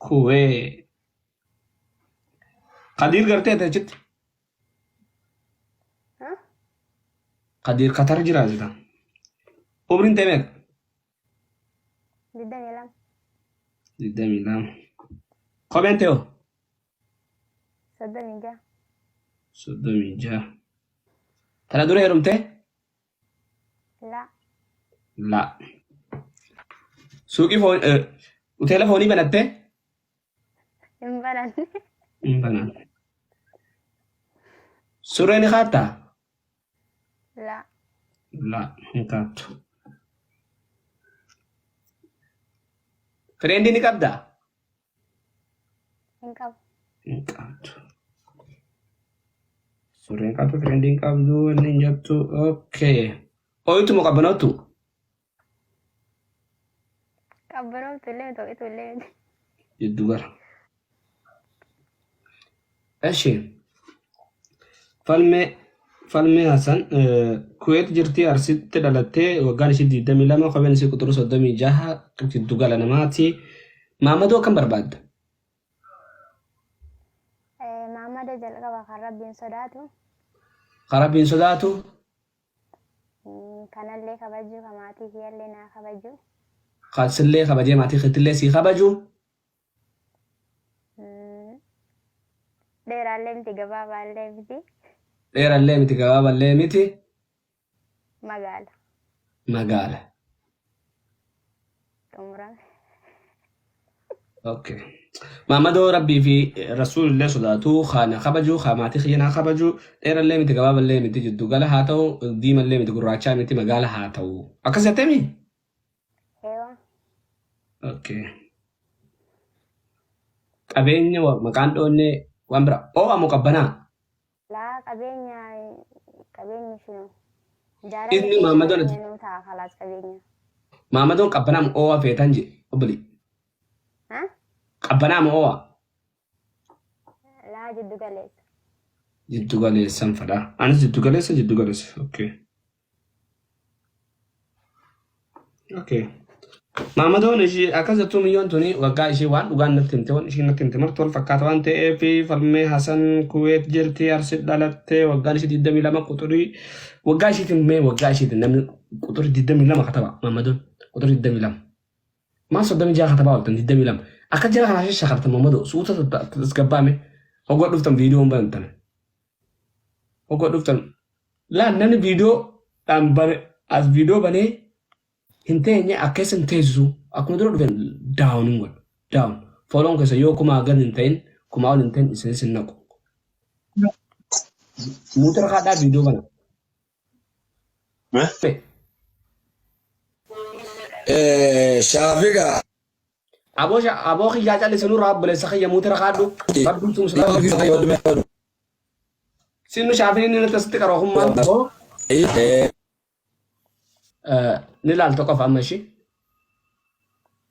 Kuwee. Kadiir gartee ati achitti? Ha? Kadiir Qatar jira jira. Umriin tee meeqa? 22. 22. Kopheen tee hoo? 36. 36. Tana dura heerumtee? Laa. Laa. Suuqii foon hoteela foonii banattee? Hin bananne. Hin bananne. Surree ni kaattaa? Laa. Laa hin kaattu. Fireendii ni qabdaa? Hin qabu. Hin qabdu. Surree hin qabdu, fireendii hin qabdu, inni hin jettu. Okay. Ooyitu moo qabbanootu? Qabbanooftu illee miti ho'itu illee miti. Jiddu gara. Eshi. Falmee Falmee Hassan Kuweet jirti Arsitti dhalattee waggaan ishii 22 kopheen ishii quxuruu 36 giddu gala namaati. Maamadoo akkam barbaadda? Maamadoo jalqaba kan Rabbiin sodaatu. Kan Rabbiin sodaatu. Kanallee kabaju ka maatii kiyyallee naa kabaju. Kan sillee kabajee maatii keettillee sii kabaju. Dheeraallee miti gabaabaallee miti. Dheerallee miti gabaaballee miti. Magaala. Magaala. Xumurame. Okay. Maamadoo Rabbii fi Rasuulillee sodaatu, haa na kabaju, haa maatii kiyya naa kabaju, dheerallee miti gabaaballee miti jiddu gala haa ta'u, diimallee miti gurraachaa miti magaala haa ta'u. Akkas jettee mi? Eewa. Okay. Qabeenya maqaan dhoonnee waan bira. Oo'a moo qabbanaa? Laa qabeenya qabeenya shinu. Jaalalli Inni keenya Maammadoon qabeenya nuu ta'a kalaas qabeenya. Maammadoon qabbanaa moo oo'a feetan je obboli. Ha? Qabbanaa moo oo'a? Laa jiddu galeessa. Jiddu galeessan fedha. Anis jiddu galeessa jiddu galeessa. Okay. Okay. Maamadoon ishii akkas jettuu miyyoon tuni waggaa ishii waan dhugaan natti himte waan ishiin natti himte marti wal fakkaata waan ta'eef falmee Hasan Kuweet jirti Arsi dhalatte waggaan ishii 22 quxurii waggaa ishiitiin mee waggaa ishiitiin namni quxurii 22 kataba Maamadoon quxurii 22 maal 36 katabaa ooltan 22 akka jara kanaa shashakartan Maamadoo suuta tasgabbaame hogga dhuftan viidiyoon bantan hogga dhuftan laal namni viidiyoo dhaan bane as viidiyoo banee hin teenye akka isin teessisu akkuma dura dhufen down hin godhu down fooloon keessa yoo kumaa gad hin ta'in kumaa ol hin ta'in isin isin naqu muuxira kaadhaa viidiyoo bana. Shaafiqa. Aboo aboo kiyyaa callisi nurraa obboleessa kiyya muutira kaadhu rabbiin tumsu rabbi. Sinnu shaafiin inni natti asitti qaroo kun maal ta'oo ni laalta qofa amma ishii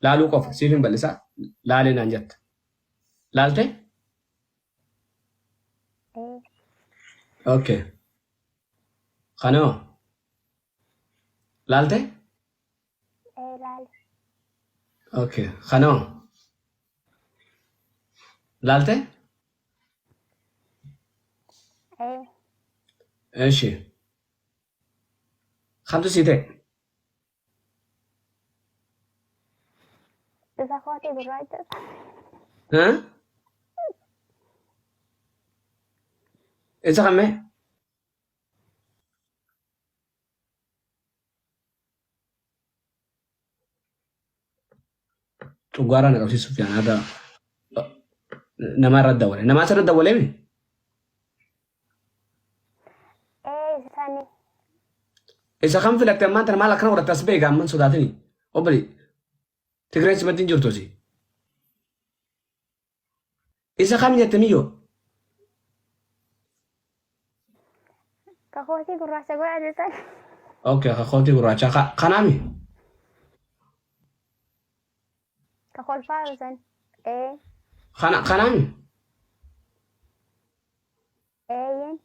laaluu qofa siif hin bal'isa laalee naan jetta laalte okay kanoo laalte Laale. okay kanoo laalte Eshi. Kamtu sii ta'e? Isa kootii gurraacha. Ha? Isa kamee? Cuggaaraa na qabsiisuuf yaan aadaa namaa irra dawwale. Namaa asirra dawwalee mi? Ee sani. Isa kam filatte ammaan tana maal akkana godhatte as beeka amman sodaatini. Obbali Tigreen simatti hin jirtu asii. Isa kam jette miyyoo? Ka kootii gurraacha godhate san. Okay, ka kootii gurraachaa ka kanaami? Ka kolfaaru san. Ee. Kana kanaami? Eeyyeen.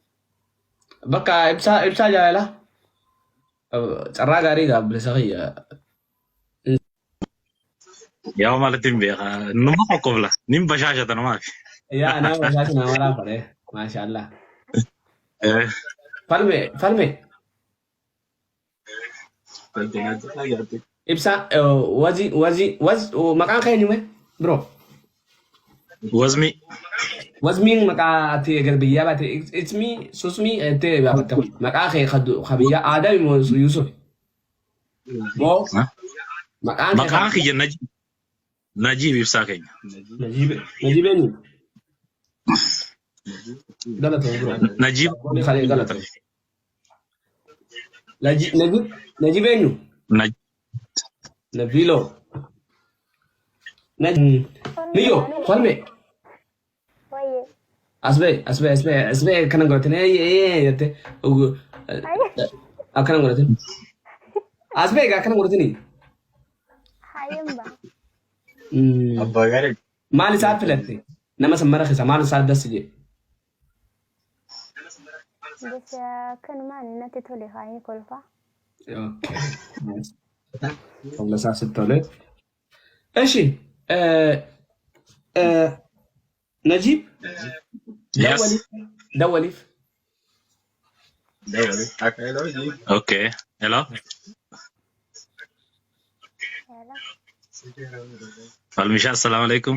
Bakka ibsaa ibsaa jaalala. Carraa gaarii gaa obboleessa kiyya. Yaa maalitti hin beeka. Numa qoqqobla. Nin bashaashata namaaf. Yaa nama bashaasha nama raafadhe. Maashaallah. Eh, Falme falme ibsaa wazi wazi waz maqaan kee eenyume bro. Wazmi. Wazmiin maqaa ati egar biyyaa baate ismii susmii jettee baafatte kun maqaa kee ka biyyaa aadaa moo Yusuf moo Ha? maqaan kee Maqaan kiyya Najiib. Najiib ibsaa keenya. Najiib Najiib eenyu galatoo bro Najiib. Goonni kalee galatoo Najiib Najiib Najiib eenyu Najiib. Nabiiloo Miyyo falme Wayyee. as ba'e as ba'e as ba'e as ba'e akkana godhatin ee jette akkana godhatin as ba'e akkana godhatini. Hayyeen ba'a. Abbaa gaarii. Maal isaa filatte nama san mara keessa maal isaa dassi jedhe. Jecha akkanumaan natti tole kaayee kolfaa. Okay. Tola isaa sitti tole. Eshi Najiib Yes. dawwaliif dawwaliif. Okay. Hello. Hello. Falmisha, assalamu alaikum.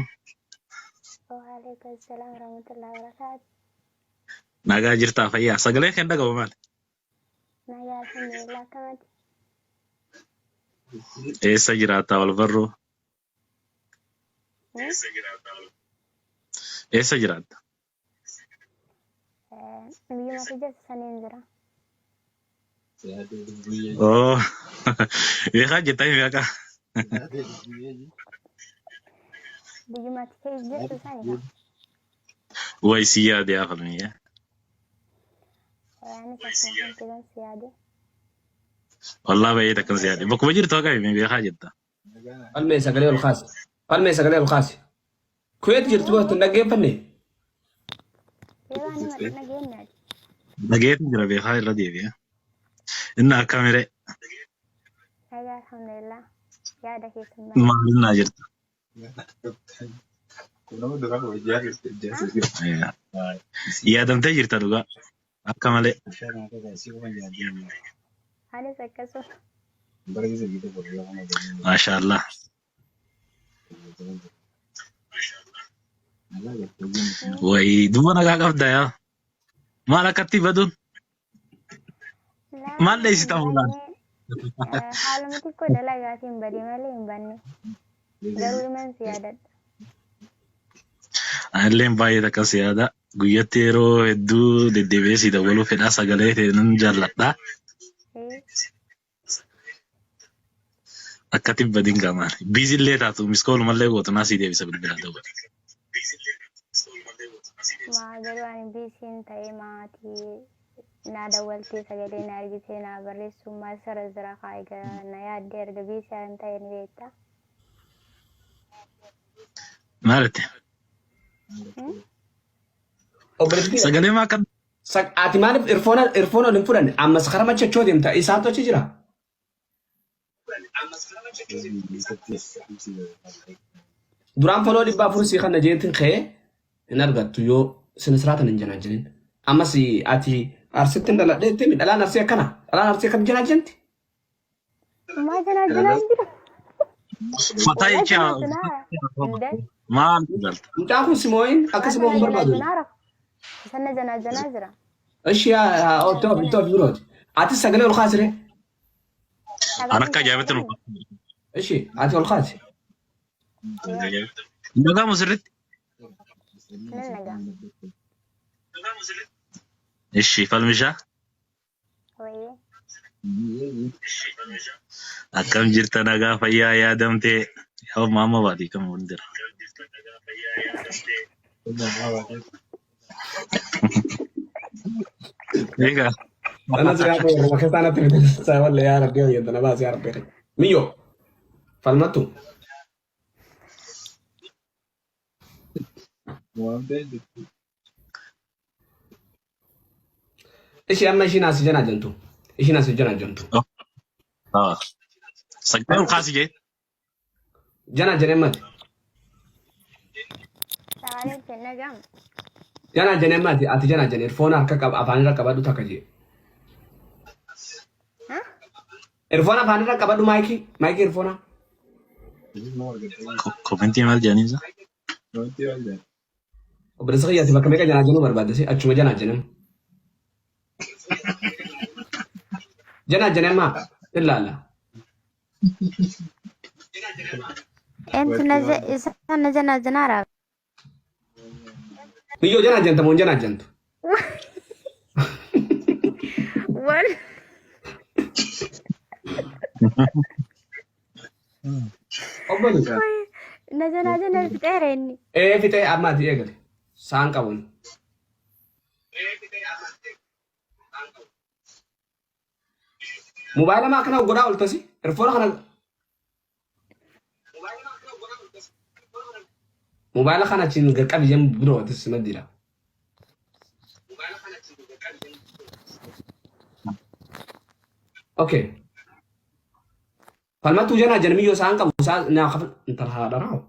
Waalaikum salam warahmatullahi wabarakatuh. Nagaa jirtaa fayyaa. Sagalee kee hin dhagahu maali? Nagaa alhamdulillah akkamati. Eessa jiraata wal barruu? Eessa jiraatta? Biyyuma ati jirtu saniin jira. Oh, beekaa jettaa hin beekaa. Biyyuma ati keessa jirtu sani kaa. Way si yaade yaa falmiyya. Anis akkuma kan jiran si yaade. Wallah baay'ee takkan si yaade. Bakkuma jirtu haqa himi beekaa jetta. Falmee sagalee ol kaasi. Falmee sagalee ol kaasi. Kuweet jirtu moo hin dhaggeeffanne? Yeroo ani dhageenyaati. Dhageetu jira beekaa irra deebi'a. Inni akkamiree Nagaa alhamdulillah. Yaada keessan baay'ee. maalinnaa jirta? Yaadamtee jirta dhugaa. Akka malee. Anis akkasuma. Maashaallah. Wayii duuba nagaa qabda yaa. Maal akkatti baduun? Maal dheessita fuulaan? Haaluma xiqqoo dalagaatiin bade malee hin banne. Garuu iman si yaadadha. Anilleen baay'ee takka si yaada. Guyyatti yeroo hedduu deddeebi'ee si dawwaluu fedhaa sagalee ta'e nan jaalladha. Akkatti hin badin gamaan. Biizillee taatu miskoolumallee gootu naa sii deebisa bilbila dawwale. Maa garuu ani biisiin ta'ee maatii naa dawwaltee sagalee na argitee naa barreessuu maal sara jira kaa egaa na yaaddee erga biisii an ta'e ni beekta. Maal itti? Obboleettii Sagalee maa akka Ati maaliif irfoona irfoona ol hin fudhanne? Ammas karaa machachoo deemta. Isaantu achi jira. Duraan foloo 400 sii kanna jeetiin ka'ee hin argattu yoo sinisiraatan hin janaajinin. Ammas ati arsitti hin dhaladhee jettee dhalaan arsii akkana. Dhalaan arsii akkam janaajjanti? Maa janaajanaa hin jiru. Fataa Walaa jecha janaajanaa. Hundee. maal galta? Mucaan kun simooyin akka Maal simooyin na barbaadu. janaajanaa Isan na janaajanaa jira. Ishi haa itti of itti of birooti. Ati sagalee ol kaasire. An akka ajaa'ibaatti nu Ishi ati ol kaasi. Dhagamu sirriitti. Nan nagaa. Ishi falmishaa. Wayyee. Akkam jirta nagaa fayyaa yaadamtee yaa maama baatii kam wal jira. Egaa Ana si yaa ta'e keessaa natti miti. Walle yaa rabbi hojjetan baas yaa rabbi. Miyyoo falmattu. Ishii amma ishiin asii janaa jentu. Ishiin asii janaa jentu. Sagalee ol kaasi jee. Jana jenee mati. Sagaleen sin dhaga'amu. Jana jenee mati ati jana jenee erfoona harka qaba afaanirra qabadhu takka jee. Ha? Erfoona afaanirra qabadhu maayikii maayikii erfoona. Komentii maal jedhanii isa? Obboleessa kiyyaati bakka meeqa janaa jenuu barbaadde si achuma janaa jenam. Janaa jenee ammaa ilaalla. Eentu na isaan na janaa janaa raa. Miyyoo janaa jenta moo hin janaa jentu? Wal. Obboli. Na janaa janaa fixeera inni. Ee fixee amma ati eegale. Saan qabuun. Mobaayila maa akkana godhaa oltasi? Erfoona kana mobaayila kana achiin qaqqabi jem biroo atis maddiidha. Okay. Falmattuu janaa janamiyyoo isaan qabu isaa naa kafa intala haadha raawu.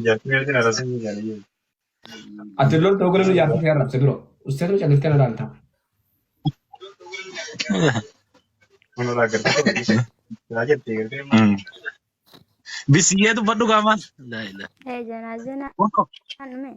Jaartii meetiin arrasanii jaalii. Ati lolta ogolanii jaartii kee arrabse biroo. Usteetuma calliftee na laalta. Kun irraa gartee silaa jettee gartee maal? Bisiyyee dubbadhu qaamaan. Laa ilaa. Ee janaa janaa dhume.